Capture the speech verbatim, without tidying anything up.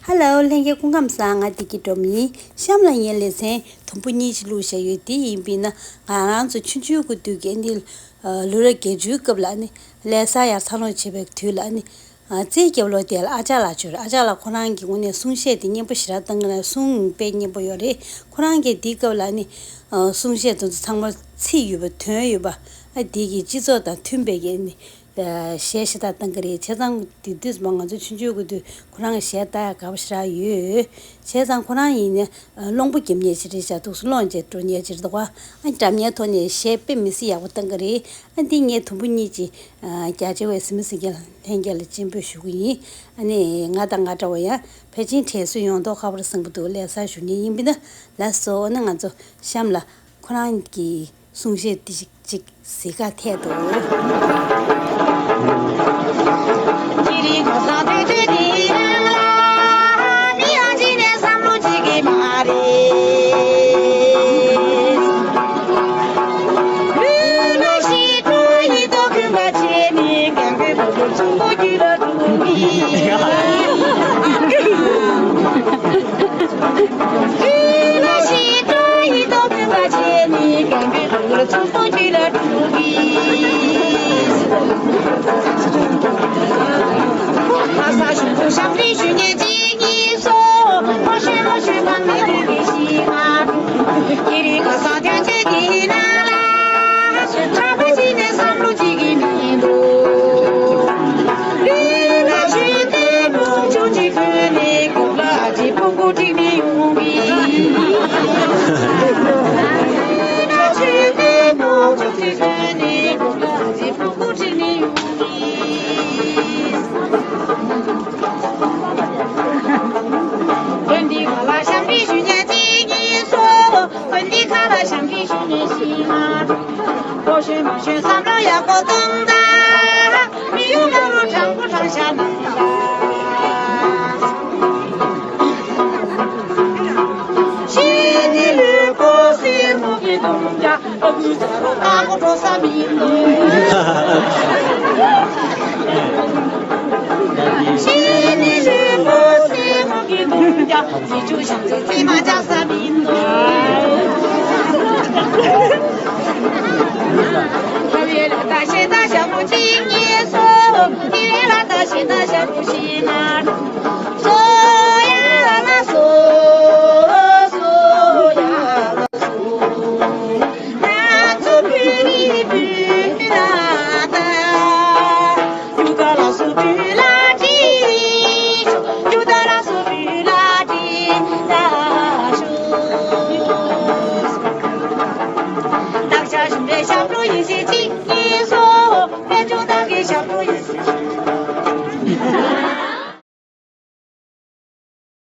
ཧ་ལོ། ལྷན་རྒྱས་སྐུ་ཁམས་བཟང་། ང་བདེ་སྐྱིད་སྒྲོལ་མ་ཡིན། གཤམ་ལ་ངས་ལེ་ཚན་དུམ་བུ་གཉིས་ཅིག་བླུགས་བཞག་ཡོད། དེ་ཡིན་པས་ན་ང་རང་ཚོ་ཆུང་ཆུང་གི་དུས་ཀྱི་ཨ་ནི་ལོ་རབས་བརྒྱད་ཅུའི་སྐབས་ལ་ཨ་ནི་ལས་ས་ཡར་འཚར་ལོངས་བྱེད་པའི་དུས་ལ་ཨ་ནི་རྩེའི་རྒྱབ་ལོགས་དེ་ལ་ཨ་ཅག་ལགས་ཅིག་ཡོད་རེད། ཨ་ཅག་ལགས་ཁོ་རང་གིས་དངོས་གནས་གསུང་བཤད་དེ་སྙན་པོ་ཞེ་དྲག་བཏང་གི་ན། གསུང་དཔེ་སྙན་པོ་ཡོད་རེད། ཁོ་རང་གིས་དེའི་སྐབས་ལ་ཨ་ནི་གསུང་བཤད་དེ་ཚོ་ཚང་མ་ཚིག་ཡོད་པ་དོན་ཡོད་པ། ཨ་དེ་གི་སྤྱི་ཚོགས་དང་མཐུན་པའི་གི་ཨ་ནི་གཞས་ཞེ་དྲག་བཏང་གི་རེད། བྱས་ཙང་དེ་དུས་ཙམ་པ་ང་ཚོ་ཆུང་ཆུང་གི་དུས་ཁོ་རང་གི་གཞས་ལྟ་ཡག་དགའ་པོ་ཞེ་དྲག་ཡོད། བྱས་ཙང་ཁོ་རང་ཡིན་ན་གློག་འབུ་རྒྱབ་མཁན་ཞིག་རེད་ཤག་འདུག་སེ་སློང་བྱས་འགྲོ་མཁན་ཞིག་རེད་འདུག་པ། ཨ་འདྲ་མཉམ་ཐོག་ནས་གཞས་དཔེ་མི་སྲིད་ཡག་པོ་བཏང་གི་རེད། ཨ་འདི་ངས་དུམ་བུ་གཉིས་ཀྱིས་རྒྱ་ཆེ་བའི་གཟིགས་མོ་གཟིགས་མཁན་ལྷན་རྒྱས་ལ་སྤྱན་འབུལ་ཞུ་གི་ཡིན། ཨ་ནི་ང་དང་ང་འདྲ་བ་ཡང་ཕལ་ཆེར་དྲན་གསོ་ཡོང་མདོག་ཁ་པོ་བཟང་པོ་འདུག་ལགས་སོ། ཞུ་མཁན་ཡིན་པས་ན་ལགས་སོ། ཨ་ནི་ང་ཚོ་གཤམ་ལ་ཁོ་རང་གི་གསུང་བཤད་འདི་ཞིག་ཅིག་གཟིགས་ག་འཐད་དོ། དེ་རིང་ཁ་སང་དུས་ཚོད་འདིའི་ནང་ལ་མི་ཡང་གཅིག་ནས་བསམ་བློ་གཅིག་གི་མ་རེད། ལུས་ལ་ཞིག་འགྲོ་ཡི་དོ་ཀུན་པ་བྱས་ནས་གང་གི་བུ་གུ་ཚོང་པོ་རྒྱུད་ལ་འགྲོ་གི། ལུས་ལ་ཞིག་འགྲོ་ཡི་དོ་ཀུན་པ་བྱས་ནས་གང་གི་བུ་གུ་ཚོང་པོ་རྒྱུད་ལ་འགྲོ་གི། ཁ་ས་གཞུང་དུ་ཞབས་འདྲེན་ཞུ་མཁན་གཅིག་གཉིས་སོ། ཁོ་ཤོད་ཁོ་ཤོད་གང་མི་འདུག་གི་ཤི་མ་འདུག་དེ་རིང་ཁ་ས་དོན་ཚེ་འདིའི་ནང་ལ་གྲྭ་པ་གཅིག་ནས་བསམ་བློ་གཅིག་གི་མི་འདུག་ལུས་ལ་ཆོས་ལྡན་མོ་ཆུང་གཅིག་ཁོས་ནས་གོ་ལ་ཅི་ཕུང་གོ་ཁྲིད་ནས་ཡོང་གི། ལུས་ལ་ཆོས་ལྡན་མོ་ཆུང་གཅིག་ཁོས་ནས་གོ་ལ་ཅི་ཕུང་གོ་ཁྲིད་ནས་ཡོང་གི། དོན་འདི་ཁ་ལ་ཞབས་འདྲེན་ཞུ་མཁན་གཅིག་གཉིས་སོ། དོན་འདི་ཁ་ལ་ཞབས་འདྲེན་ཞུ་མཁན་ཞིག་མ་འགྲོ། ཁོ་ཤོད་མ་ཤོད་བསམ་བློ་ཡག་པོ་གཏོང་ད། མི་ཡུལ་ནང་ལོ་དྲང་པོ་དྲང་བཞག་གནང་ད། ཤི་ནི་ལུས་པོ་སེར་མོ་གི་དུང་རྒྱ། ཨ་ཁུ་ཚ་རོ་ཨ་ཁུ་འགྲོ་ས་མིན་ནོ། ཤི་ནི་ལུས་པོ་སེར་མོ་གི་དུང་རྒྱ། མི་ཆུ་ཤང་ཚོ་རྩིས་མ་བྱ་ས་མིན་ནོ། ཁ་བའི་ལ་ད་ཤེས་ད་ཞག་པོ་གཅིག་གཉིས་སོ། ཁ་བའི་ལ་ད་ཤེས་ད་ཞག་པོ་ཤི་མ་སོ་ཡ་ལ་སོ་སོ་ཡ་ལ་སོ།